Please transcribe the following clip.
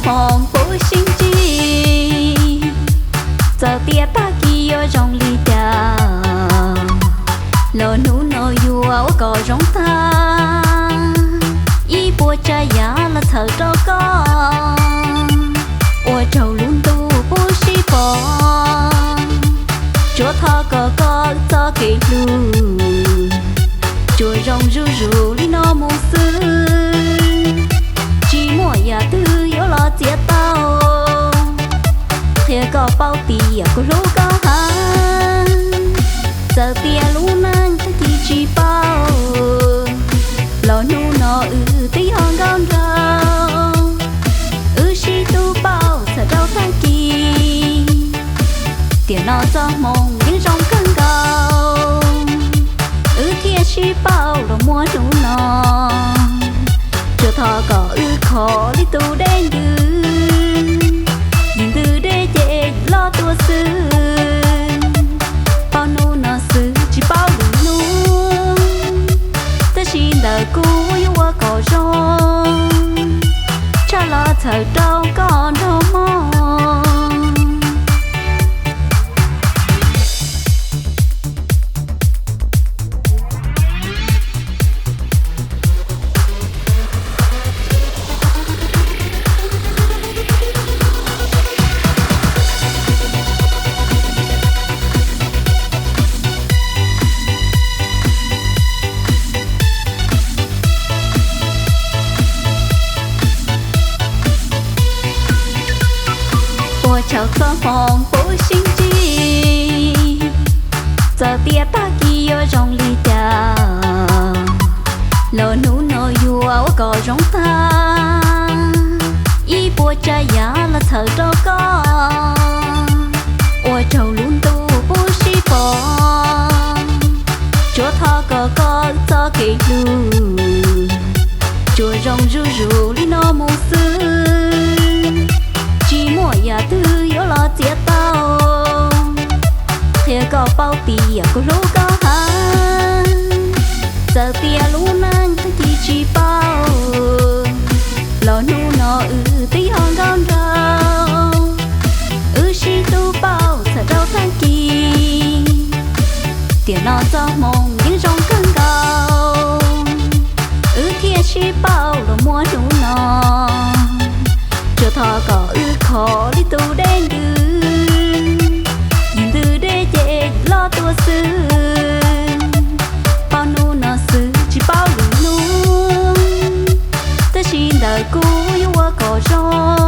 hmoov puv sib ntsig. Txawm tias tag kis yuav zoo li cas los hnub no yuav ua kom zoo tag. Ib puas tsav yam los txhawm rau koj, ua tsaug lub ntuj puv sib pom. Tsuas thov kom koj txoj kev hlub tsuas zoo zuj zus li no mus xwb. Tsis muaj yam twg yuav los txiav tau, qhia koj paub tias kuv hlub koj heev. Txawm tias lub neej tag kis tsis paub, los hnub no wb twb yog nkauj nraug. Wb sib hlub paub txhawm rau tag kis, tiam no txoj hmoo yeej zoo kawg nkaus. Wb thiaj sib paub los muaj hnub no, tsuas thov kom wb khov li tus dej ntws. Yim ntws dej ces yim loj tuaj xwb, paub hnub no xwb tsis paub lwm hnub. Tab sis ntawm kuv yuav ua kom zoo, tshaj los txhawm rau koj nrog mog. Ua tsaug txoj hmoo puv sib ntsig. Txawm tias tag kis yuav zoo li cas los hnub no yuav ua kom zoo tag. Ib puas tsav yam los txhawm rau koj, ua tsaug lub ntuj puv sib pom. Tsuas thov kom koj txoj kev hlub tsuas zoo zuj zus li no mus xwb. Tsis muaj yam twg yuav los txiav tau, qhia koj paub tias kuv hlub koj heev. Txawm tias lub neej tag kis tsis paub, los hnub no wb twb yog nkauj nraug. Wb sib hlub paub txhawm rau tag kis, tiam no txoj hmoo yeej zoo kawg nkaus. Wb thiaj sib paub los muaj hnub no, tsuas thov kom wb khov li tus dej ntws. Yim ntws dej ces yim loj tuaj xwb, paub hnub no xwb tsis paub lwm hnub. Tab sis ntawm kuv yuav ua kom zoo,